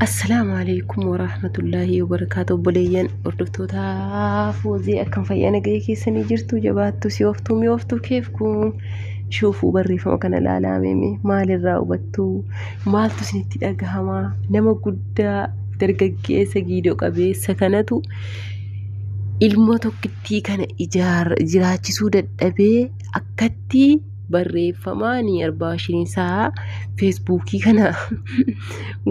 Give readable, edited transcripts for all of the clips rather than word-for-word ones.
Assalaamu alaikum warahmatullaahi wabarakaatu. Obboleeyyan hordoftoota Foozii, akkam fayyaa nagaya keessanii jirtu? Jabaattu, si ooftuu, mi'ooftuu keef kun shuufuu barreeffama kana ilaalaa meeme maalirraa hubattu? Maaltu isinitti dhagahama? Nama guddaa, dargaggeessa giidoo qabeessa kanatu ilmoo tokkittii kana ijaar jiraachisuu dadhabee akkatti barreeffamaani arbaashiin isaa feesbuukii kana.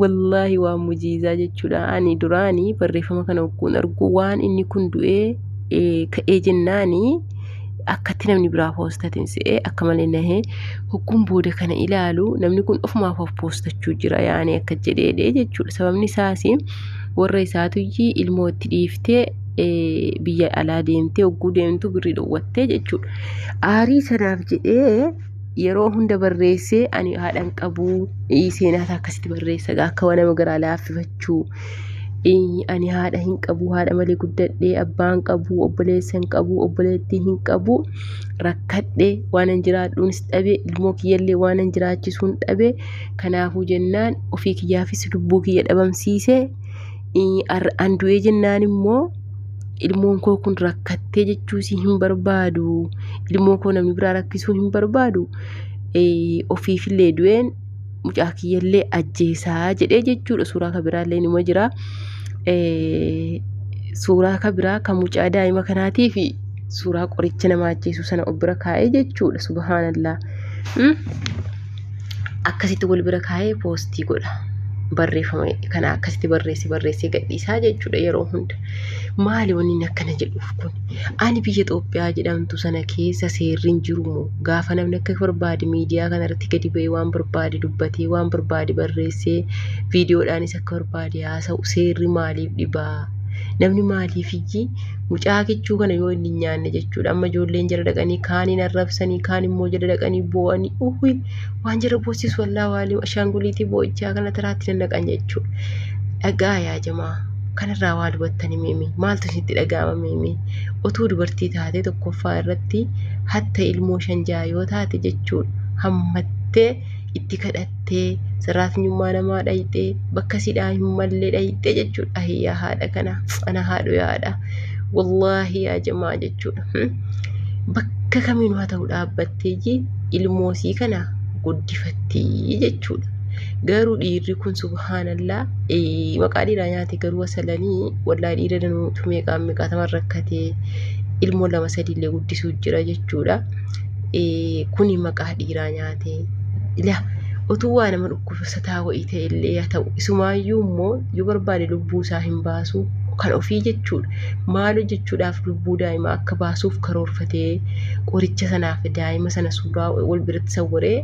Wallaahi waan mujiizaa jechuudha. Ani duraani barreeffama kana hogguun argu waan inni kun du'ee ka'ee jennaani akkatti namni biraa poostatiin se'ee akka malee nahee. Hogguun booda kana ilaalu namni kun ofumaaf of poostachuu jira yaani akka jedheedhe jechuudha. Sababni isaas warra isaatuyyi ilmoo itti dhiiftee biyya alaa deemtee, hogguu deemtu birrii dhowwattee jechuudha. Aarii sanaaf jedhee yeroo hunda barreessee ani haadhan qabu, seenaa isaa akkasitti barreessa akka waan nama garaa laaffifachuu. Ani haadha hin qabu, haadha malee guddadhee, abbaa hin qabu, obboleessa hin qabu, obboleettii hin qabu, rakkadhe, waan hin jiraadhuunis dhabe, ilmoo kiyyallee waan hin jiraachisuun dhabe, kanaafuu jennaan ofii kiyyaafis lubbuu kiyya dhabamsiise. An du'ee jennaan immoo ilmoon koo kun rakkattee jechuusii hin barbaadu, ilmoo koo namni biraa rakkisuu hin barbaadu, ofiifillee du'een mucaa kiyyallee ajjeesaa jedhee jechuudha. Suuraa kan biraallee nima jira. Suuraa kan biraa kan mucaa daa'ima kanaatii fi suuraa qoricha nama ajjeesuu sana of bira kaa'ee jechuudha. Subhaanallah. Akkasitti wal bira kaa'ee poostii godha. Barreeffama kana akkasitti barreesse barreessee gadhiisaa jechuudha yeroo hunda. Maali wanni inni akkana jedhuuf kun? Ani biyya Itoophiyaa jedhamtu sana keessa seerri hin jiru moo? Gaafa namni akka barbaade miidiyaa kana irratti gadi ba'ee waan barbaade dubbatee, waan barbaade barreessee, viidiyoodhaanis akka barbaade haasa'u seerri maaliif dhibaa? Namni maaliif iyyi mucaa kichuu kana yoo inni hin nyaanne jechuudha. Amma ijoolleen jala dhaqanii kaaniin arrabsanii, kaan immoo jala dhaqanii boo'anii, uhuy, waan jara boossisu wallaahu aalim, ashaanguliitii boo'ichaa kana taraatti nannaqan jechuudha. Dhagaa yaa jamaa, kanarraa waan hubattanii meeme maaltu isinitti dhaga'ama meeme? Otuu dubartii taate tokkoffaa irratti hatta ilmoo shan ja'a yoo taate jechuudha, hammattee itti kadhattee sarraatnyummaa namaa dhayxee bakka sidhaa hin malle dhayxee jechuudha. Ahiyyaa haadha kana, ana haadhu yaadha wallaahi yaa jamaa jechuudha. Bakka kamiinuu haa ta'u dhaabbattee ilmoo sii kana guddifatti jechuudha. Garuu dhiirri kun subhaanallaa maqaa dhiiraa nyaate, garuu asalanii wallaahi dhiira danuutu meeqaan meeqaataman rakkatee ilmoo lama sadiillee guddisuu jira jechuudha. Kuni maqaa dhiiraa nyaate. Ila utuu waa nama dhukkubsataa wa'ii ta'e illee haa ta'u, isumaayyuu immoo yoo barbaade lubbuu isaa hin baasu kan ofii jechuudha. Maal hojjechuudhaaf lubbuu daa'imaa akka baasuuf karoorfatee qoricha sanaaf daa'ima sana suuraa wal biratti sawwaree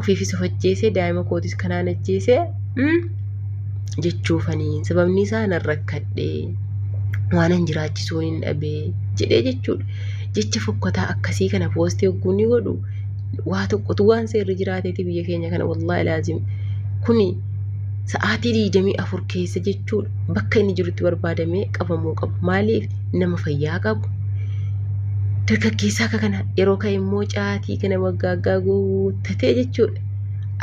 ofiifis of ajjeese, daa'ima kootis kanaan ajjeese jechuufanii, sababni isaa nan rakkadhe, waan jiraachisuun hin dhabee jedhee jechuudha. Jecha fokkataa akkasii kana poostii hogguu ni godhu waa tokkotu waan seerri jiraateeti biyya keenya kana. Wallaahi laazim kuni sa'aatii 24 keessa jechuudha bakka inni jirutti barbaadamee qabamuu qabu. Maaliif nama fayyaa qabu dargaggeessaa akka kana yeroo ka'e immoo caatii kana waggaaggaa guuttatee jechuudha.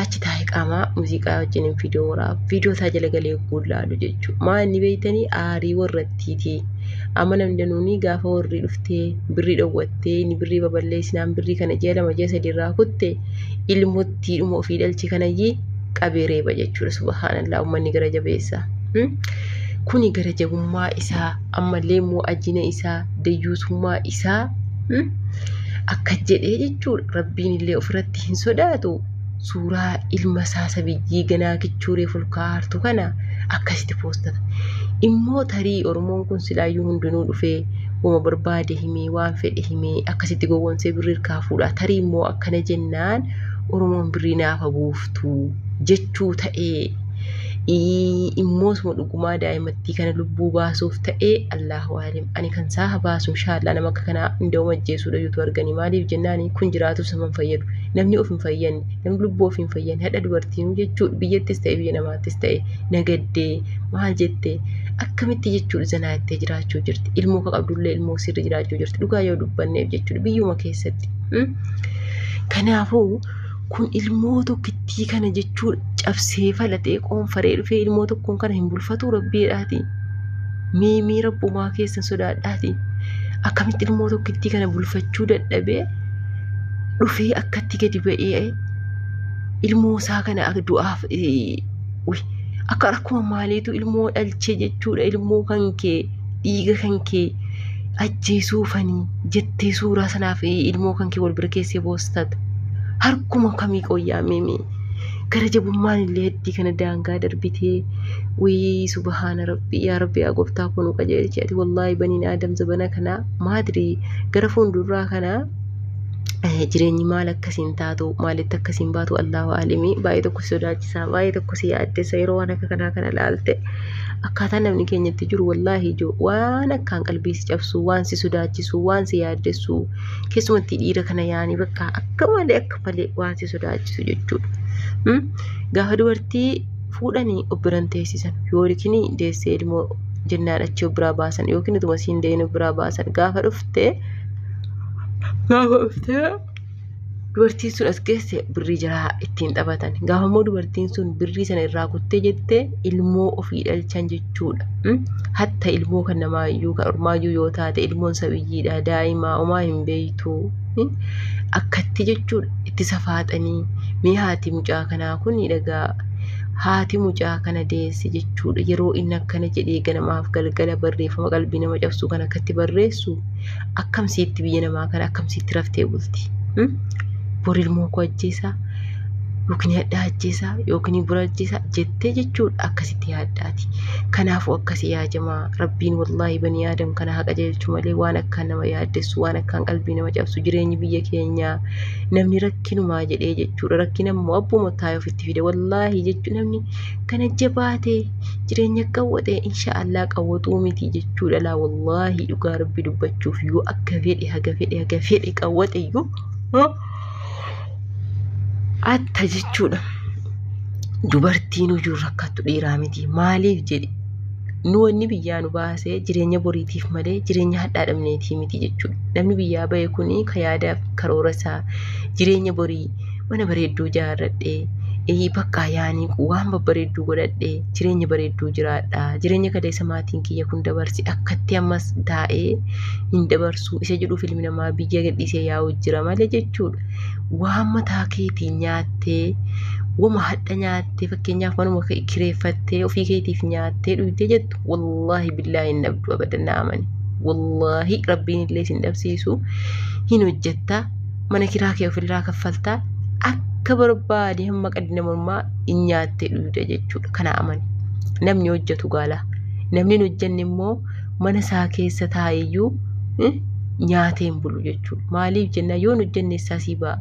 Achi taa'ee qaamaa muuziqaa wajjin viidiyoo waraaba. Viidiyoo isaa jala galee laalu jechuudha. Maa inni beeytanii aarii warrattiiti. Amma namni danuunii gaafa warri dhuftee birrii dhowwattee, inni birrii baballeessinaan birrii kana ji'a 2 ji'a 3 irraa kutte, ilmottiidhuma ofii dhalche kanayyii qabee reeba jechuudha. Subhaanallah, uummanni gara jabeessa. Kuni gara jabummaa isaa, ammallee immoo ajina isaa, dayyuusummaa isaa akka jedhee jechuudha. Rabbiin illee ofirratti hin sodaatu. Suuraa ilma isaa sabiyyii ganaa kichuuree fulkaartu kana akkasitti poostata. Immoo tarii Oromoon kun silaayyuu hundinuu dhufee wama barbaade himee, waan fedhe himee, akkasitti gowwoomsee birrii harkaa fuudha. Tarii immoo akkana jennaan Oromoon birrii naafa buuftu jechuu ta'ee, immoo suma dhugumaa daa'imattii kana lubbuu baasuuf ta'ee, Allahu aalim. Ani kan isaa baasu inshaallah nama akka kanaa hunda'uma ajjeesuudha yuutu arganii. Maaliif jennaan kun jiraatu sama hin fayyadu. Namni of hin fayyadne, namni lubbuu of hin fayyadne, hadha dubartiinuu jechuudha, biyyattis ta'e biyya namaattis ta'e nagaddee maal jettee akkamitti jechuudha zanaa jettee jiraachuu jirti. Ilmoo ka qabdullee ilmoo sirri jiraachuu jirti dhugaa yoo dubbanneef jechuudha biyyuma keessatti. Kanaafuu Kun ilmoo tokkittii kana jechuudha cabsee falatee qoonfaree dhufee ilmoo tokkoon kana hin bulfatu rabbiidhaati. Mee rabbumaa keessan sodaadhaati. Akkamitti ilmoo tokkittii kana bulfachuu dadhabee dhufee akkatti gadi ba'ee ilmoo isaa kana du'aaf akka rakkuma maaliitu ilmoo dhalchee jechuudha ilmoo kan kee dhiiga kan kee ajjeesuufanii jettee suuraa sanaaf ilmoo kan kee wal bira keessee boostata. Harkuma kamii qoyyaa mimi gara jabummaan illee heddii kana daangaa darbitee wii subhaana rabbi yaa rabbi yaa gooftaa kun qajeelchi ati wallaahi baniin aadam zabana kanaa maadrii gara fuulduraa kanaa jireenyi maal akkasiin taatu maalitti akkasiin baatu allahu aalimii baay'ee tokko si sodaachisaa baay'ee tokko si yaaddessa yeroo waan akka kanaa kana laalte akkaataa namni keenyatti jiru wallaahi ijoo waan akkaan qalbii si cabsu waan si sodaachisu waan si yaaddessu keessumatti dhiira kana yaanii bakka akka malee waan si sodaachisu jechuudha. Gaafa dubartii fuudhanii of biran teessisan yookiin deessee ilmoo jennaan achii of biraa baasan yookiin utuma siin deeyin of biraa baasan gaafa dhuftee dubartiin sun as geesse birrii jaraa ittiin taphatan. Gaafa immoo dubartiin sun birrii sana irraa kuttee jettee ilmoo ofii dhalchan jechuudha. Hatta ilmoo kan namaa iyyuu kan ormaayyuu yoo taate ilmoon sabiyyiidha daa'imaa homaa hin beektu. Akkatti jechuudha itti safaaxanii mee haati mucaa kanaa kun dhagaa haati mucaa kana deesse jechuudha. Yeroo inni akkana jedhee ganamaaf galgala barreeffama qalbii nama cabsu kan akkatti barreessu akkamsiitti biyya namaa kana akkamsiitti raftee bulti. Bor ilmoo koo ajjeesaa yookiin hadhaa ajjeesaa yookiin bura ajjeesaa jettee jechuudha akkasitti yaaddaati. Kanaafuu akkasii yaajamaa rabbiin wallaahi banii aadam kana haa qajeelchu malee waan akkaan nama yaaddessu waan akkaan qalbii nama cabsu jireenyi biyya keenyaa namni rakkinumaa jedhee jechuudha. Rakkina immoo abbuma taa'ee ofitti fide wallaahi jechuudha namni kana jabaatee jireenya qawwatee inshaallah qawwatuu miti jechuudha laa wallaahi dhugaa rabbi dubbachuuf yoo akka fedhe haga fedhe haga fedhe qawwate iyyuu atta jechuudha. Dubartiin hojii rakkattu dhiiraa miti. Maaliif jedhi nu wanni biyyaa nu baasee jireenya boriitiif malee jireenya hadhaa dhabneetii miti jechuudha. Namni biyyaa bahe kuni ka yaadaaf karoora isaa jireenya borii mana bareedduu ijaarradhee bakka yaanii waan babbareedduu godhadhee jireenya bareedduu jiraadha. Jireenya kaleessa maatiin kiyya kun dabarsi akkatti ammas taa'ee hin dabarsu isa jedhuuf ilmi namaa biyya gadhiisee yaa'u jira malee jechuudha. Waan mataa keetiin nyaattee wama hadha nyaattee fakkeenyaaf manuma kireeffattee ofii keetiif nyaattee dhugdee jettu wallaahi billaahi hin dhabdu abadan na amani. Wallaahi rabbiin illee sin dhabsiisu hin hojjettaa mana kiraa kee ofirraa kaffaltaa akka barbaade hamma qadina mormaa hin nyaattee dhugde jechuudha. Kana amani. Namni hojjetu gaala. Namni hin hojjenne immoo mana isaa keessa taa'eyyuu nyaatee hin bulu jechuudha. Maaliif jennaan yoo hin hojjenne eessaa sii ba'a?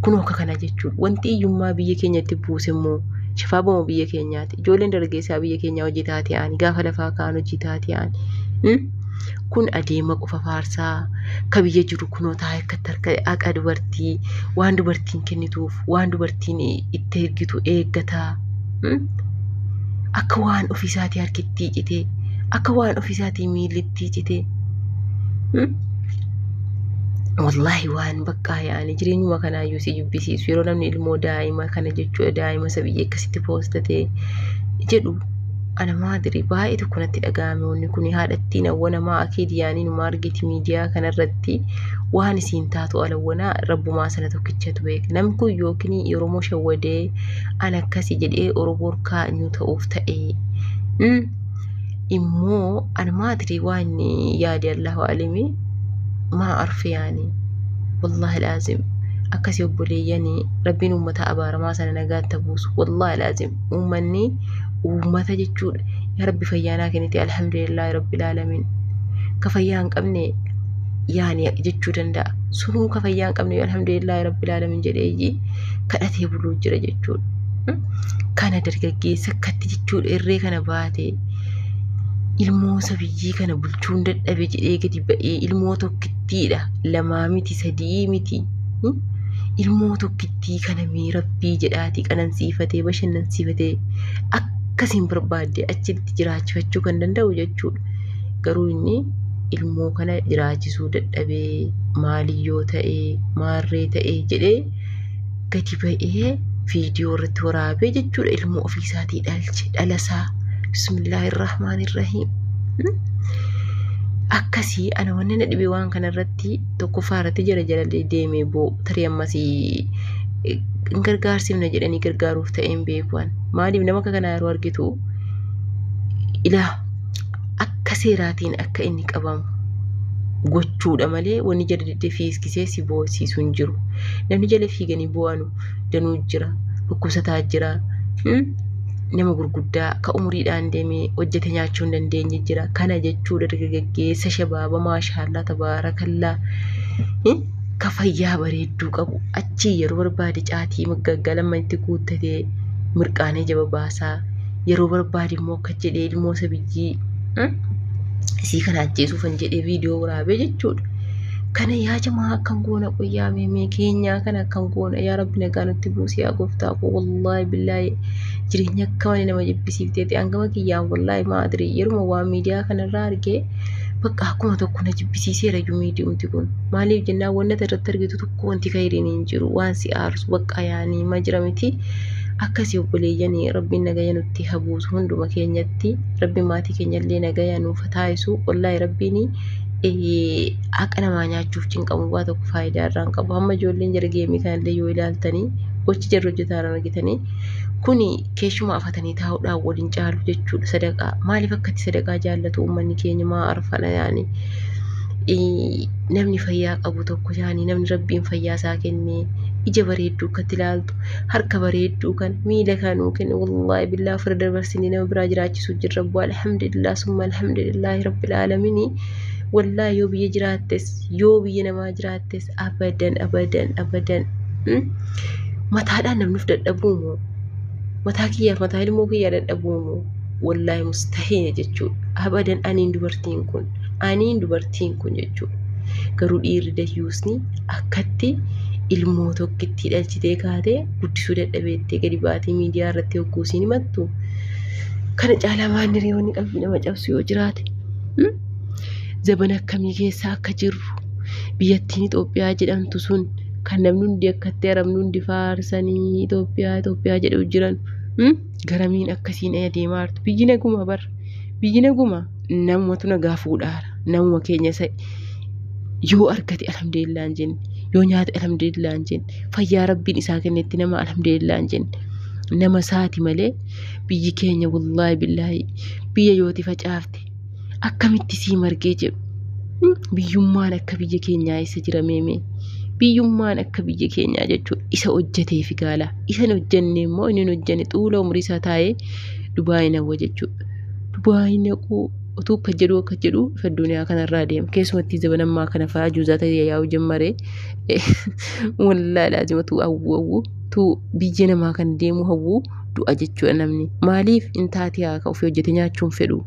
Kun akka kana jechuudha. Wanti hiyyummaa biyya keenyatti buuse immoo shafaabama biyya keenyaati. Ijoolleen dargaggeessaa biyya keenyaa hojii taatee aani. Gaafa lafaa ka'an hojii taatee aani. Kun adeema qofa faarsaa ka biyya jiru kunoo taa'ee akkatti harka haqa dubartii waan dubartiin kennituuf waan dubartiin itti ergitu eeggataa. Akka waan ofiisaatii harkitti citee akka waan ofiisaatii miillitti citee. Wallaahi waan bakka yaani jireenyuma kanaayyuu si jibbisiisu yeroo namni ilmoo daa'ima kana jechuudha daa'ima isa biyya akkasitti poostatee jedhu ana maadiri baay'ee tokko natti dhaga'ame wanni kun haadhattiin awwanamaa akiid yaanii numa argiti miidiyaa kanarratti waan isiin taatu alawwanaa rabbumaa sana tokkichatu beeka namni kun yookiin Oromoo shawwadee ana akkasii jedhee Oromoo kaanyuu ta'uuf ta'ee immoo ana maadiri waan yaade Allahu alimi maa arfe yaani wallaahi laazim akkasii obboleeyyanii rabbiin uummata abaaramaa sana nagaatti buusu wallaahi laazim uummanni uummata jechuudha yaa rabbi fayyaanaa kennite alhamdulillaahi rabbil aalamiin ka fayyaa hin qabne yaani jechuu danda'a sunuu ka fayyaa hin qabne alhamdulillaahi rabbil aalamiin jedhee kadhatee buluu jira jechuudha kana dargaggeessa akkatti jechuudha irree kana baate ilmoo sabiyyii kana bulchuun dadhabe jedhee gadi ba'ee ilmoo tokkittiidha lamaa miti sadii miti ilmoo tokkittii kana mee rabbii jedhaatii qanansiifatee bashannansiifatee akkasiin barbaadde achitti jiraachifachuu kan danda'u jechuudha. Garuu inni ilmoo kana jiraachisuu dadhabee maaliyyoo ta'ee maarree ta'ee jedhee Gadi ba'ee viidiyoo irratti waraabee jechuudha ilmoo ofiisaatii dhalche dhalasaa. Bismillaahirrahmaanirrahiim. Akkasii ana wanni na dhibe waan kanarratti tokkoffaa irratti jala jala deemee boo tarii ammasii hin gargaarsifna jedhanii gargaaruuf ta'een beekuan. Maaliif nama akka kanaa yeroo argitu ilaa akka seeraatiin akka inni qabamu gochuudha malee wanni jala didee fiiskisee si boosiisu hin jiru. Namni jala fiiganii boo'anu danuu jira, dhukkubsataa jira. Nama gurguddaa ka umuriidhaan deemee hojjete nyaachuu hin dandeenye jira. Kana jechuudha dargaggeessa shabaaba maashaallaa tabaarakallaa ka fayyaa bareedduu qabu achii yeroo barbaade caatii magaggalama itti guuttatee mirqaanee jaba baasaa yeroo barbaade immoo akka jedhee ilmoo isa biyyii isii kana ajjeesuufan jedhee viidiyoo waraabee jechuudha. Kana yaa jamaa akkam goona qoyyaa meemee keenyaa kana akkam goona yaa rabbi nagaa nutti buusi yaa gooftaa koo wallaahi billaahi jireenya akka malee nama jibbisiifteeti hangama kiyyaan wallaahi maa adrii yeruma waan miidiyaa kanarraa argee bakka akkuma tokko na jibbisiiseera iyyuu miidiyumti kun maaliif jennaan wanna irratti argitu tokko wanti kayriin hin jiru waan si aarsu bakka yaanii ma jira miti akkasii obboleeyyanii rabbiin nagaya nutti habuusu hunduma keenyatti rabbiin maatii keenyallee nagaya nuuf taasisu wallaahi rabbiin haqa namaa nyaachuuf cinqamu waa tokko faayidaa irraa hin qabu. Hamma ijoolleen jara geemii kanallee yoo ilaaltanii gochi jarri hojjetaa jiran argitanii kuni keessumaa afatanii taa'uudhaan waliin caalu jechuudha sadaqaa. Maaliif akkatti sadaqaa jaallatu uummanni keenya maa arfana yaani namni fayyaa qabu tokko yaani namni rabbiin fayyaa isaa kennee ija bareedduu akkatti ilaaltu harka bareedduu kan miila kanuu kenne wallaahi billaa ofirra dabarsinee nama biraa jiraachisuu jirra bu'aa alhamdulillah summa alhamdulillahi rabbil aalamiinii. Wallaahi yoo biyya jiraattes yoo biyya namaa jiraattes abadan abadan abadan mataadhaan namni of dadhabuu moo mataa kiyyaaf mataa ilmoo kiyyaa dadhabuu moo wallaahi mustahiila jechuudha abadan aniin dubartiin kun aniin dubartiin kun jechuudha garuu dhiirri dayyuusni akkatti ilmoo tokkittii dhalchitee kaatee guddisuu dadhabeettee gadi baatee miidiyaa irratti hogguu isiin himattu kana caalaa waan hiriyoonni qalbii nama cabsu yoo jiraate. Zabana akkamii keessa akka jirru biyyattiin Itoophiyaa jedhamtu sun kan namni hundi akkatti arabni hundi faarsanii Itoophiyaa Itoophiyaa jedhu jiran garamiin akkasiin adeemaa jirtu biyyi naguma bar biyyi naguma namumatu nagaa fuudhaara namuma keenya isa yoo argate alhamdulillah hin jenne yoo nyaate alhamdulillah hin jenne fayyaa rabbiin isaa kennetti nama alhamdulillah hin jenne nama isaati malee biyyi keenya wallaahi billaahi biyya yooti facaafte akkamitti sii margee jedhu biyyummaan akka biyya keenyaa isa jira meemee biyyummaan akka biyya keenyaa jechuudha isa hojjetee fi gaala isa hin hojjenne immoo inni hin hojjenne xuula umurii isaa taa'ee Dubaayi nawwa jechuudha Dubaayi naquu utuu akka jedhu akka jedhu ifa duniyaa kanarraa deema keessumattii zaban ammaa kana fa'aa juuzaa ta'ee yaa'uu jammaree wallaahi laazima tuu hawwu hawwu tuu biyya namaa kan deemu hawwu du'a jechuudha namni maaliif hin taatee haa ka ofii hojjete nyaachuun fedhu.